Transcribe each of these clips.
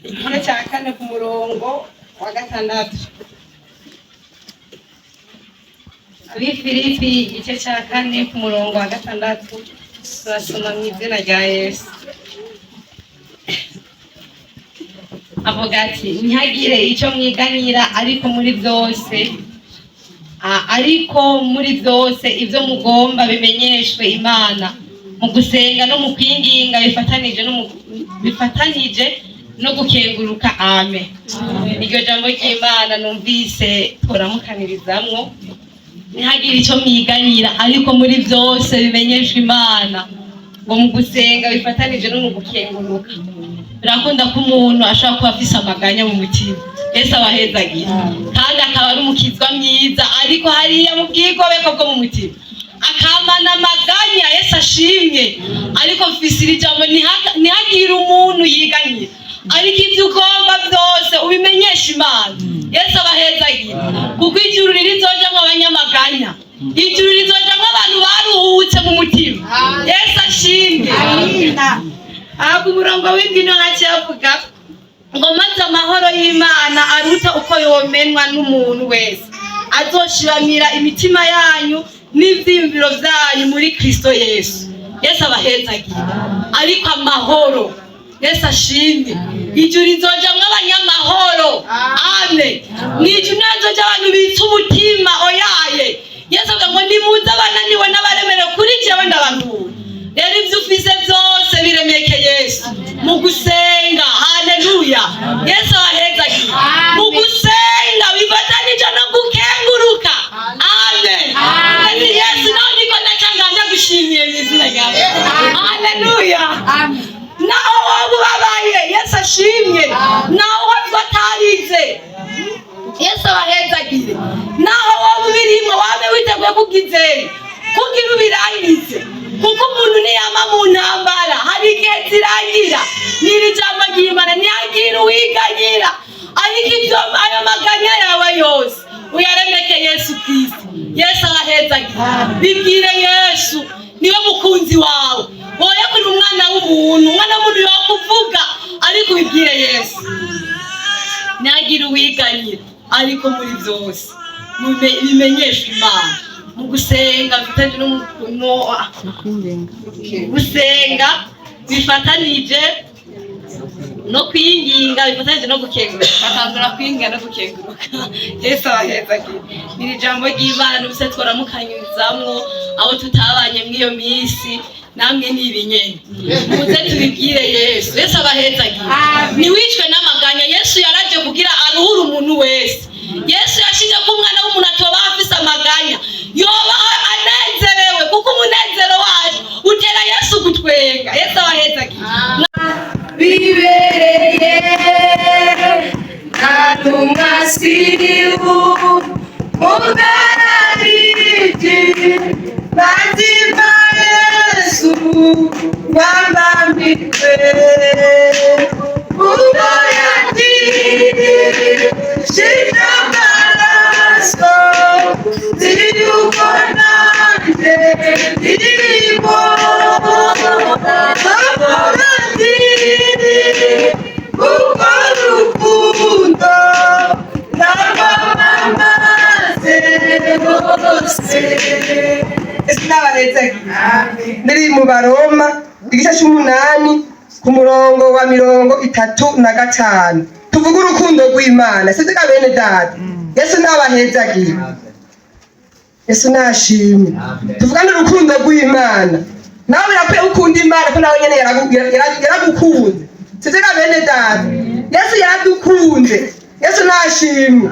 Igice cya kane ku murongo wa gatandatu. Ab'i Filipi igice cya kane ku murongo wa gatandatu, turasoma mu izina rya Yesu. Avuga ati: "Ntihagire icyo mwiganyira, ariko muri byose ibyo mugomba bimenyeshwe Imana mu gusenga no mu kwinginga bifatanije no gukenguruka." Amen. Iryo jambo ry'Imana numvise turamukaniririzamwo: ntihagire icyo mwiganyira, ariko muri byose bimenyeshwe Imana, ngo mu gusenga bifatanije no mu gukenguruka. Birakunda ko umuntu ashobora kuba afise amaganya mu mutima, Yesu abahezagira, kandi akaba ari umukizwa mwiza, ariko hariya mu bwigobeko bwo mu mutima akamana amaganya. Yesu ashimwe. Ariko mfise iri jambo: ntihagire umuntu yiganyira, ariko ibyo ugomba byose ubimenyesha Imana. Yesu abahezagira, kuko ijuru ririzojamwo abanyamaganya, ijuru rizojamwo abantu baruhutse mu mutima. Yesu ashimwe. Aha ku murongo w'indwi niho haciye havuga ngo: "Maze amahoro y'Imana aruta uko yomenwa n'umuntu wese azoshiramira imitima yanyu n'ivyiyumviro vyanyu muri Kristo Yesu." Yesu abahezagira. Ariko amahoro, Yesu ashimwe, ijuru rizojamwo abanyamahoro. Amen. Mw'ijuru ntihazoja abantu bitsa umutima, oyaye. Yesu avuga ngo: "Nimuze abananiwe n'abaremerewe kuri jewe, ndabaruhura." Rero ibyo ufise byose biremeke Yesu mu gusenga. Haleluya, Yesu abahezagira. Mu gusenga bifatanije no gukenguruka. Amen. Kandi Yesu nawe niko ndacanga, ndagushimiye mu izina ryawe. Haleluya. Naho waba ubabaye, Yesu ashimwe, naho waba atarize, Yesu abahezagire, naho waba ubirimwo, waba witeguye kugizeye kugira ubirangize, kuko umuntu niyama mu ntambara hari igihe zirangira. N'iri jambo ry'Imana: ntihagire uwiganyira, ariko ibyo ayo maganya yawe yose uyaremeke Yesu Kristo. Yesu abahezagire. Bibwire Yesu, niwe mukunzi wawe. Woye kuri umwana w'umuntu, umwana w'umuntu yokuvuga, ariko ubibwire Yesu. Ntihagire uwiganyira, ariko muri byose bimenyeshwe Imana mu gusenga bifatanyije no gusenga bifatanije no kwinginga, bifatanyije no gukenguruka. Bakangura kwinginga no gukenguruka. Yesu abahezagire. Iri jambo ry'Imana ubuse tworamukanyurizamwo abo tutabanye mw'iyo minsi, namwe ni ibinyene, muze tubibwire Yesu. Yesu abahezagire. Ntiwicwe n'amaganya. Yesu yaraje kugira aruhure umuntu wese. Yesu yashize ko umwana w'umuntu atoba afise amaganya, yoba anezerewe, kuko umunezero wacu utera Yesu gutwenga. Yesu abahezagire. Bibereye nta ntumwa sibu mugarariji bazima Yesu wambambikwe ubwo yagishije amaraso yuko nanjye ndirimo abamurangi kuko rukundo n'abamamaze bose. Ese n'abahezagiye. Ndiri mu Baroma igice c'umunani ku murongo wa 35. Tuvuge urukundo rw'Imana, sibyo bene data? Yesu n'abahezagiye. Yesu nashimwe. Tuvugane urukundo rw'Imana. Nawe birakwiye gukunda Imana, ko nawe nyene yaragukunze, sibyo bene data? Yesu yaradukunze. Yesu nashimwe.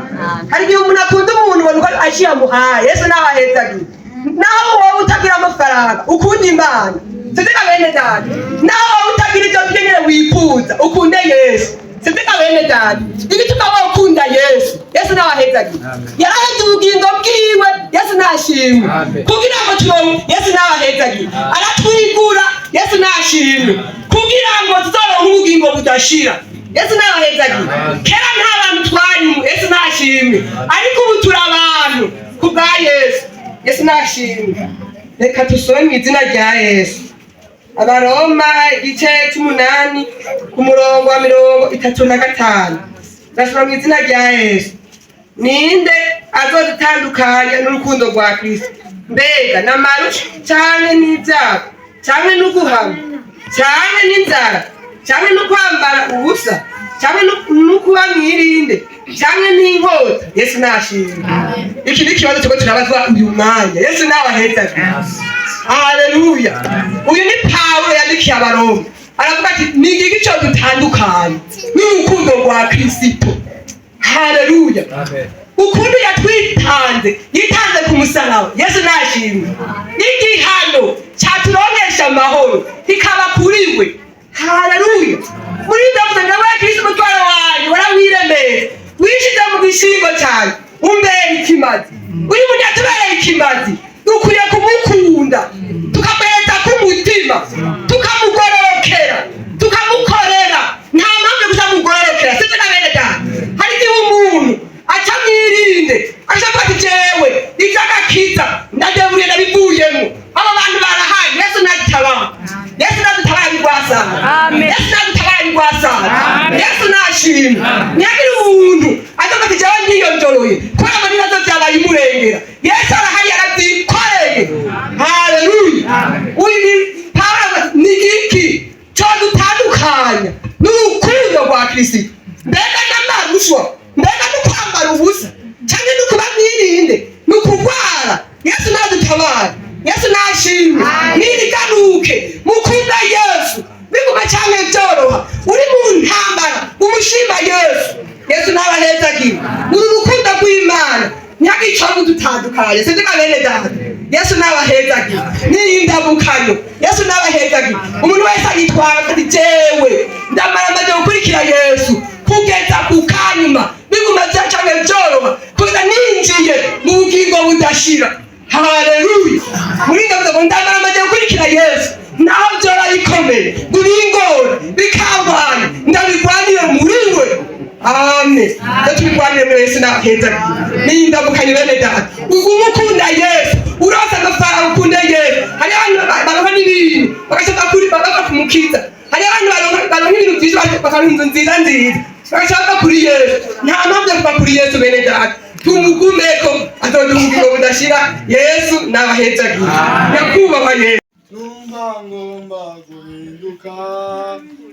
Hari igihe umuntu akunda umuntu ubona uko aciye amuhaye. Yesu n'abahezagiye. Naho wowe utagira amafaranga, ukunda Imana, sibyo bene data? Naho wowe utagira ibyo byo nyine wifuza, ukunde Yesu, sibyo bene data? Igituma wowe ukunda Yesu, Yesu n'abahezagiye, yaraheze ubugingo bwiwe. Yesu nashimwe. Kugira ngo turonke, Yesu n'abahezagiye, aratwigura. Yesu nashimwe. Kugira ngo tuzoronke ubugingo budashira. Yesu n'abahezagiye. Kera nta bantu twarimo, Yesu nashimwe, ariko ubu turi abantu ku bwa Yesu. Yesu nashimwe. Reka dusome mu izina rya Yesu. Abaroma igice c'umunani ku murongo wa 35. Ndasoma mu izina rya Yesu. Ninde azodutandukanya n'urukundo rwa Kristo? Mbega n'amarushwa canke n'ibyago canke n'uguhama canke n'inzara canke n'ukwambara ubusa canke n'ukuba mwirinde canke n'inkota? Yesu nashimwe. Iki ni ikibazo turiko turabazwa uyu mwanya. Yesu nabaheza. Haleluya. Uyu ni Pawulo yandikiye Abaroma, aravuga ati: "Ni igiki co dutandukanye n'urukundo rwa Kristo?" Haleluya. Ukuntu yatwitanze, yitanze ku musaraba. Yesu nashimwe. Igihano cyaturonkesha amahoro kikaba kuri we. Haleluya. Muri ibyo avuze ngo: "We Kristo, umutwaro wanjye warawiremeye, wishize mu gishingo cyane, umbera ikimazi." Uyu muntu yatubereye ikimazi, dukwiye kumukunda, tukamwereza k'umutima, tukamugororokera, tukamukorera. Nta mpamvu yo kutamugororokera, sibyo na bene data? Hari igihe umuntu aca mwirinde, aca ati: "Jewe iby'agakiza ndadeburiye, nabivuyemo." Abo bantu barahari. Yesu nadutabara, Yesu nadutabara bigwasana. Yesu nadutabara bigwasana. Yesu nashimwe. Ntihagire umuntu azavuga ati: "Jewe ndiyonjoroye," kubera ngo ibibazo byabaye imurengera. Yesu arahari, yaravyikoreye. Haleluya. Uyu ni Pawulo avuga ati: "Ni igiki codutandukanya n'urukundo rwa Kristo? Mbega n'amarushwa? Mbega no kwambara ubusa canke no kuba mwirinde, ni ukugwara?" Yesu nadutabara. Yesu nashimwe. Niriganuke mukunda Yesu, biguma canke vyoroha, uri mu ntambara umushima Yesu. Yesu ntabahezagira. Uru rukundo rw'Imana ntihagire ico dutandukanye, sivyo ga bene data? Yesu nabahezagira. N'iyi ndamukanyo, Yesu nabahezagira. Umuntu wese ayitwara ati: "Jewe ndamara amaze gukurikira Yesu kugeza ku kanyuma, biguma vya canke vyoroha, kugeza ninjiye mu bugingo budashira." Haleluya. Muri ndavuze ngo ndamara amaze gukurikira Yesu, naho vyoba bikomeye, bingora, bikangwana, ndabigwanire muri we. Amen. Tubigwanire muri Yesu. Nabahezagira. N'iyi ndamukanyo, bene data, ugume ukunda Yesu. Urose amafaranga, ukunde Yesu. Hari abantu baronka n'ibintu bagashaka kuri bava kumukiza. Hari abantu baronka ibintu byinshi, bakaronka inzu nziza nziza, bagashaka kuri Yesu. Nta mpamvu yo kuva kuri Yesu, bene data. Tumugumeko, azoduha ubugingo budashira. Yesu nabahezagira. Nyakubahwa Yesu. Numva ngomba guhinduka,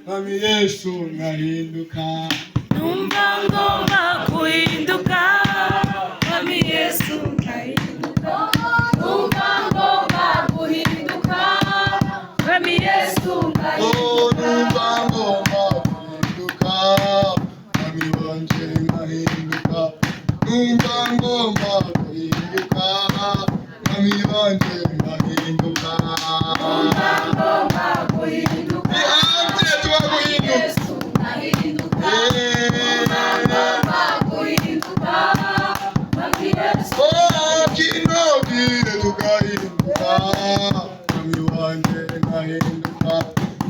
Mwami Yesu, nkahinduka. Numva ngomba guhinduka, Mwami Yesu, nkahinduka. Numva ngomba guhinduka, Mwami Yesu, Oh, nkahinduka. Numva ngomba guhinduka, Mwami wanje, nkahinduka. Numva ngomba guhinduka, Mwami wanje, nkahinduka. Numva ngomba guhinduka. Nihanze tuba guhinduka. Yesu, nkahinduka. Numva ngomba guhinduka, Mwami Yesu. Oh, kinogire tugahinduka, Mwami wanje, nkahinduka.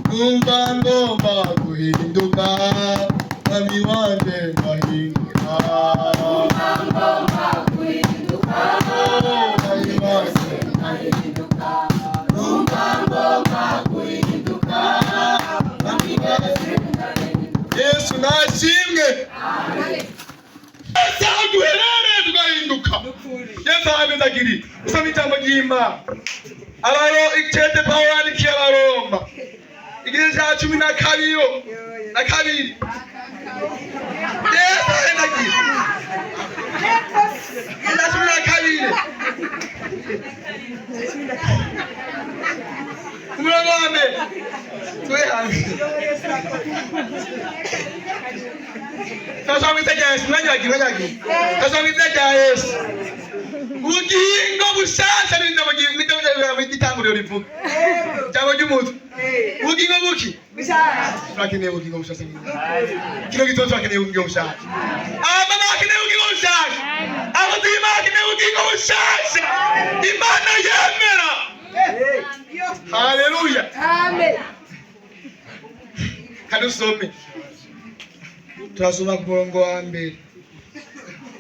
Numva ngomba guhinduka, Mwami wanje, nkahinduka. Numva ngomba guhinduka. Oh, Mwami wanje, nkahinduka. Numva ngomba guhinduka, Mwami Yesu, nkahinduka. Yesu nashimwe. Yesu aho duherereye tugahinduka. Yesu ahamezagiri. Usoma ijambo ry'Imana, abaro icete Pawulo yandikiye Abaroma, igice cya 12 na kabiri. Yesu ahendagira. Igice cya 12, umurongo wa mbere. Tube hamwe. Turasoma mu izina rya Yesu. Mwanyagiwe, mwanyagiwe. Turasoma mu izina rya Yesu. Ubugingo bushasha n'ijambo ry'itanguriro rivuga, ijambo ry'umutwe, ubugingo buki. Turakeneye ubugingo bushasha. Kino gitondo turakeneye ubugingo bushasha. Abamama bakeneye ubugingo bushasha, abazima bakeneye ubugingo bushasha Imana yemera. Haleluya. Kadusome, turasoma ku murongo wa mbere.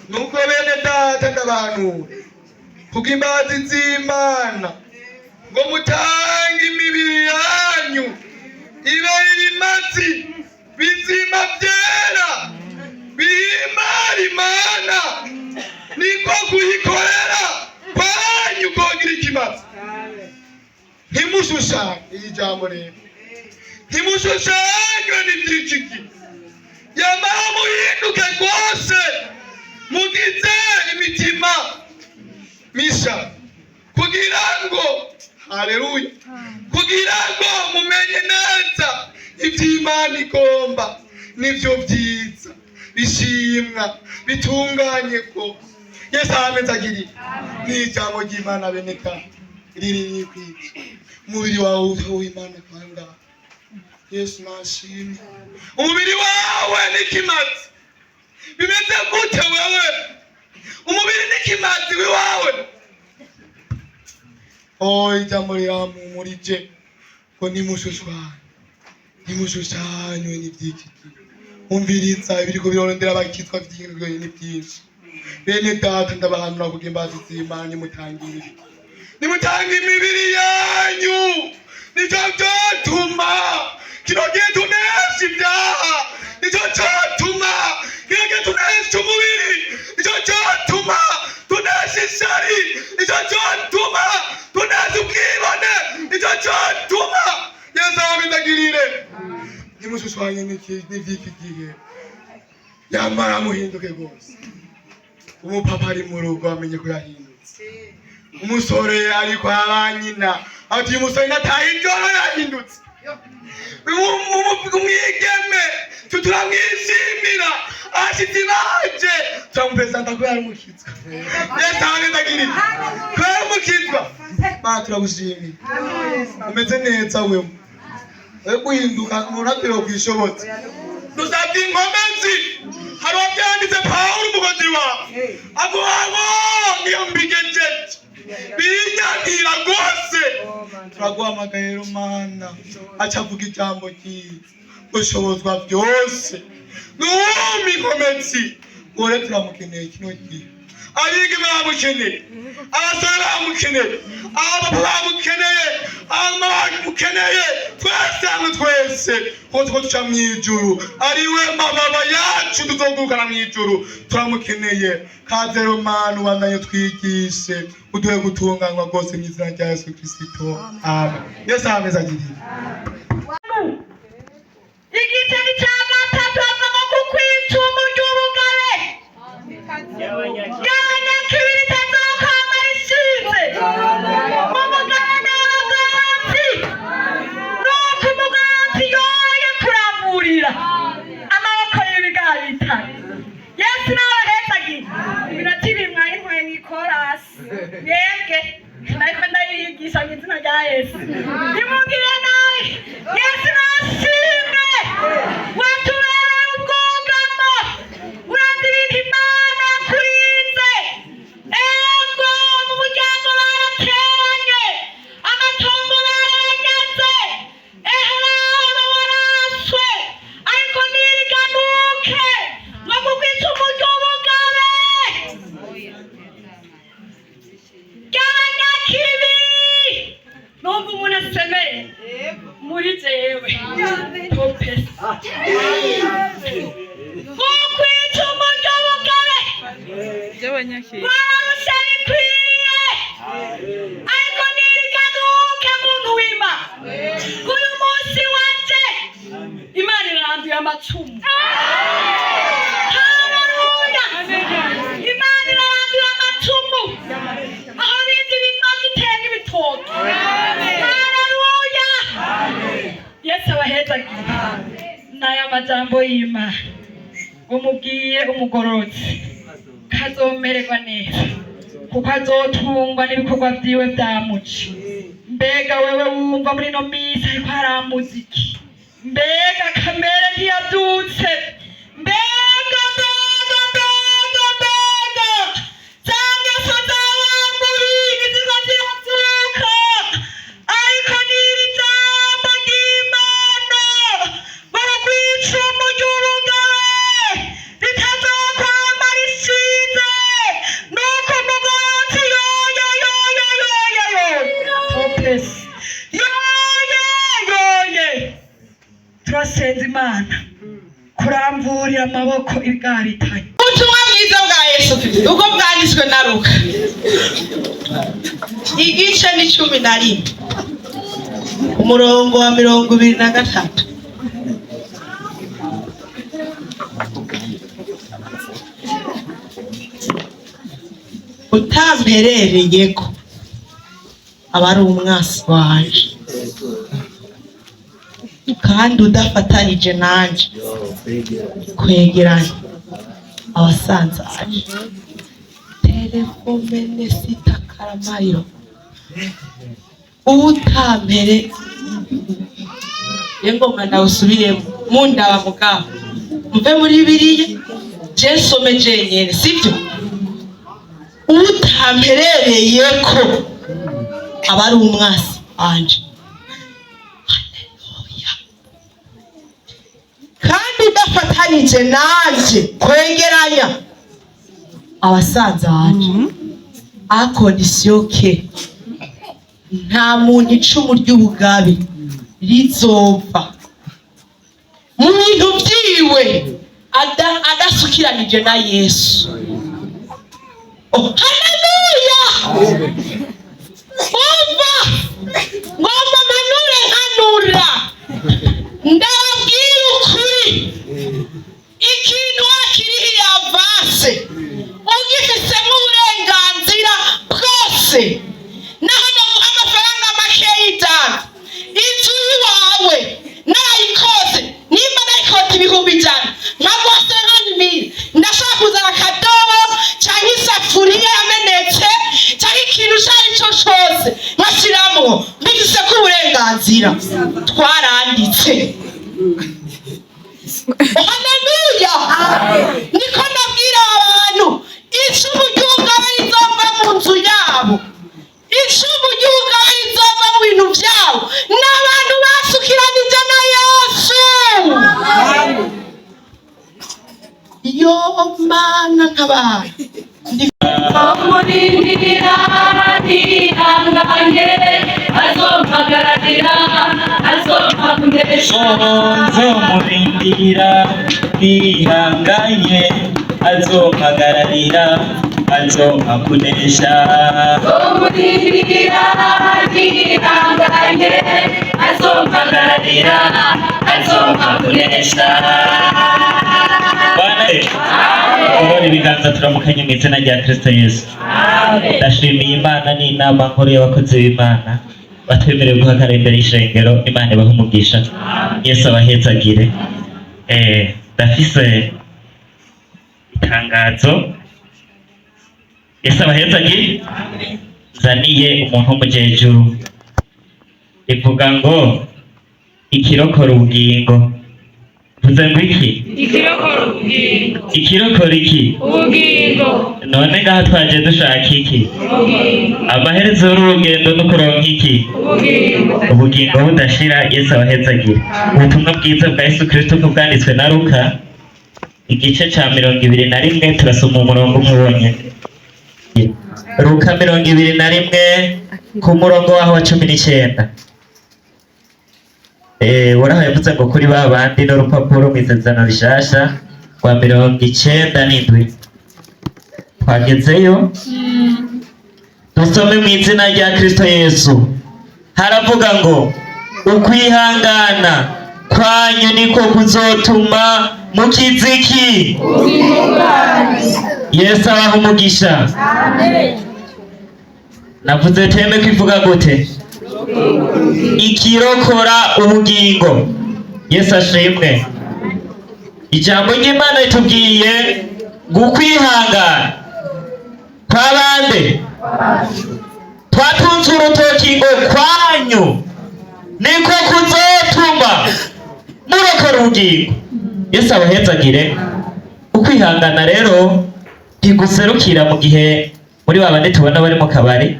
Nuko bene data, ndabahanura kubw'imbabazi z'Imana ngo mutange imibiri yanyu. yanyu ibe ibimazi bizima byera bihimbara Imana, niko kuyikorera kwanyu kogira ikimazi. Ntimushushanye iri jambo rero, ntimushushanywe n'iby'iki gihe, yamara muhinduke rwose mugize imitima misha, kugira ngo, haleluya, kugira ngo mumenye neza iby'Imana igomba, nibyo byiza bishimwa bitunganye. Ko Yesu arameze agiri n'ijambo ry'Imana bene data riri kwica umubiri wawe w'Imana kwanga. Yesu nashimye. Umubiri wawe n'ikimazi bimeze gute? Wewe umubiri n'ikimazi wiwawe. Oh, ijambo rirampumurije ngo nimushushanye, ntimushushanywe n'iby'iki gihe. Umviriza, ibiriko birondera abakizwa vy'ingoyi ni byinshi. Bene data, ndabahanura kugira imbabazi z'Imana, nimutangire, nimutanga imibiri yanyu. Nicyo cyotuma kino gihe tunesha ibyaha, nicyo cyotuma kino gihe tunesha umubiri, nicyo cyotuma tunesha ishari, nicyo cyotuma tunesha ubwibone, nicyo cyotuma. Yesu ababindagirire. Ntimushushanye n'iby'iki gihe, yamara muhinduke rwose. Umupapa ari mu rugo amenye ko yahindutse, umusore ari kwa ba nyina ati: "Uyu musore nataye ijoro yahindutse." Umwigeme turamwishimira, ashitsi baje turamupresenta ko yari umukizwa. Yesu ababindagirire ko yari umukizwa. Mana, turagushimiye, umeze neza wewe. We guhinduka umunatiro kwishobotse, dusabye inkomezi. Hari uwabyanditse, Pawulo umugozi wawe avuga ngo niyo mbigejeje binyagira rwose. Turaguhamagaye rero Mana. Aca avuga ijambo ryiza, ushobozwa byose n'uwumpa inkomezi. Ure turamukeneye kino gihe, abigeme bamukeneye, abasore bamukeneye, abapapa bamukeneye, abamama bamukeneye, twese hamwe twese kuko tuko duca mw'ijuru, ari we mababa yacu tuzogurukana mw'ijuru. Turamukeneye. Kaze rero Mana, ubandanye twigishe, uduhe gutunganywa rwose mu izina rya Yesu Kristo, amen. Yesu ameze agiriye. Igice ni cya gatatu, avuga ko kwicumu ry'ubugare y'abanyakibiri itazokwama rishinze mu mugabane w'abagororotsi, nuko umugororotsi yoye kuramburira amaboko y'ibigabitano. Yesu nawe ahezagiye. Iminota 2 mwayintwaye mw'ikorasi, mwebwe nariko ndayiyigisha mu izina rya Yesu. Nimugire nabi. Yesu nashimwe, watubereye ubwugamo. Uranze ibintu Imana yakurinze. Ego, mu muryango barateranye, amatongo barayanyaze, eheraba waraswe, ariko ntiriganuke ngo kuko icumu ry'ubugabe ry'abanyakibi. Numva umuntu asemeye muri jewe topesi kuko icumu ry'ubugabe wararusha bikwiriye, ariko ntiriganuke muntu w'Imana. Uyu munsi wanje Imana iranduye amacumu. Haleluya! Imana iraranduye amacumu aho bindi binoga itera ibitoki. Haleluya! Yesu abahezagiye n'aya majambo y'Imana ngo mubwiye umugororotsi kazomererwa neza kuko azotungwa n'ibikorwa vyiwe vyamuce. Mbega wewe wumva muri ino minsi ariko haramuza iki? Mbega kamere ntiyavyutse? Mbega, mbega, mbega, mbega za ngeso za wa mubiri ziriko ziravyuka? Ariko n'iri jambo ry'Imana baragwicumu ry'ubugabe ritazokwama rishize, nuko umugororotsi yoye yoye yoye yoye topesi yoye amaboko ibigaritanye. Ubutumwa bwiza bwa Yesu Kristo uko bwanditswe na Luka, igice ni 11, umurongo wa 23. Utamperereyeko aba ari umwasi wanje, kandi udafatanije nanje kwegeranya abasanzaje. Telefomene sitakaramayo utampere ngoma ndawusubiremo mundaba mugabo mve muri Bibiliya je nsome jenyene, sibyo? Utamperereyeko aba ari umwasi wanje. Haleluya. Kandi udafatanije nanje kwegeranya abasaza banje, à condition que nta muntu icumu ry'ubugabe rizova mu bintu vyiwe adasukiranije na Yesu. Oh, haleluya! Umva, ngomba mpanure nkanura, ndababwira ukuri, ikintu wakirihiye avance ugifisemo uburenganzira bwose, naho noguha amafaranga makeya ijana, inzu yiwawe narayikoze, nimba nayikota 100,000 nkaguha 50,000, ndashobora kuzana akadobo canke isafuriya yamenetse canke ikintu ico ari co cose nkashiramwo, mbifiseko uburenganzira. Twaranditse. Haleluya! Niko ndabwira abantu, icumu ry'ubugabe rizova mu nzu yabo, icumu ry'ubugabe rizova mu bintu vyabo, n'abantu basukiranije na Yesu. Yo Mana ntabara. Murindira nihanganye, azompagararira, azompa kunesha. Nzomurindira nihanganye, azompagararira, azompa kunesha. Murindira nihanganye, azompagararira, azompa kunesha. Bwana ubona ibiganza, turamukanye mu izina rya Kristo Yesu. Ndashimiye Imana n'inama nkuru y'abakozi b'Imana batwemerewe guhagarara imbere y'ishengero. Imana ibahe umugisha, Yesu abahezagire. Ndafise itangazo, Yesu abahezagire, nzaniye umuntu w'umujejuru, rivuga ngo ikirokora ubugingo. Mvuze ngo iki? Ikirokora ubugingo. Ikirokora iki? Ubugingo. None ngaha twaje dushaka iki? Ubugingo. Amaherezo y'urugendo no kuronka iki? Ubugingo. Ubugingo budashira. Yesu abahezagire. Ubutumwa bwiza bwa Yesu Kristo uko bwanditswe na Luka, igice ca 21, turasoma umurongo umwe wonyene. Luka 21 ku murongo waho wa 19. Uhoraho yavuze ngo kuri ba bandi n'urupapuro mu isezerano rishasha rwa 97. Twagezeyo, dusome mu izina rya Kristo Yesu. Haravuga ngo ukwihangana kwanyu niko kuzotuma mukiziki. Yesu abaha umugisha. Navuze thème ko ivuga gute? Ikirokora ubugingo. Yesu ashimwe. Ijambo ry'Imana ritubwiye gukwihangana kw'abande twatunze urutoki ngo kwanyu niko kuzotuma murokora ubugingo. Yesu abahezagire. Ukwihangana rero ntiguserukira mu gihe muri ba bandi tubona bari mu kabari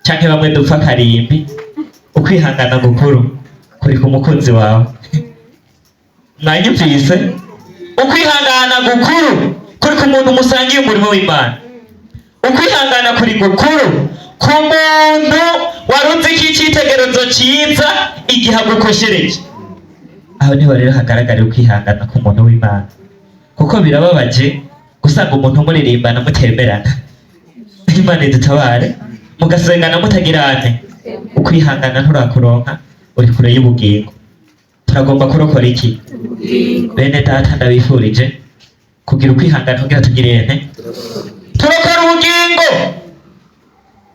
canke bamwe dupfa karimbi. Ukwihangana gukuru kuri ku mukunzi wawe. Mwanyumvise? Ukwihangana gukuru kuri ku muntu musangiye umurimo w'Imana. Ukwihangana kuri gukuru ku muntu waruzi ko icyitegererezo cyiza igihe agukoshereje. Aho niho rero hagaragarira ukwihangana k'umuntu w'Imana. Kuko birababaje gusanga umuntu muririmbana mutemerana. Imana idutabare, mugasengana mutagirane ukwihangana, nturakuronka, uri kure y'ubugingo. Turagomba kurokora iki? Bene data, ndabifurije kugira ukwihangana kugira tugirene turokora ubugingo.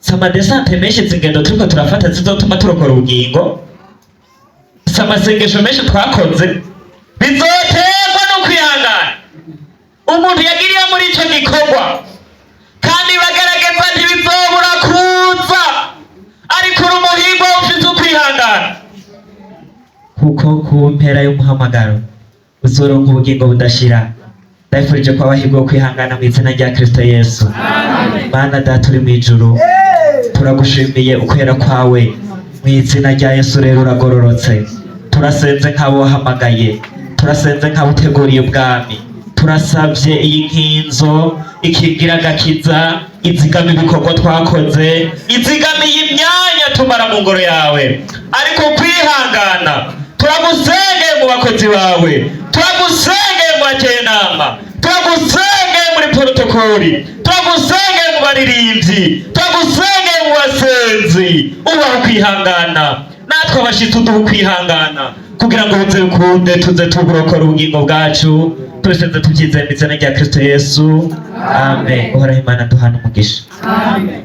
Si ama descentes menshi, izi ngendo turiko turafata zizotuma turokora ubugingo, si amasengesho menshi twakoze, bizoterwa no kwihangana umuntu yagiriye muri ico gikorwa. Kandi bagerageza ntibizobura kuza, ariko uri umuhigwa ufite ukwihangana, kuko ku mpera y'umuhamagaro uzoronka ubugingo budashira. Ndabifurije ko abahirwa wo kwihangana mu izina rya Kristo Yesu. Mana Data uri mu ijuru, turagushimiye ukwera kwawe mu izina rya Yesu. Rero uragororotse. Turasenze nk'abo wahamagaye, turasenze nk'abo uteguriye ubwami. Turasabye iyi nkinzo ikingira agakiza, izigama ibikorwa twakoze, izigamiye imyanya tumara mu ngoro yawe. Ariko kwihangana, turagusengeye mu bakozi bawe, turagusengeye mu bajenama, turagusengeye muri protocole, turagusengeye mu baririmbyi, turagusengeye mu basenzi, ubaho kwihangana. Natwe abashitsi uduha ukwihangana kugira ngo buze bikunde tuze tuburokora ubugingo bwacu. Tubisenze tubyizeye mu izina rya Kristo Yesu, amen. Uhoraho Imana, duhana umugisha. Amen.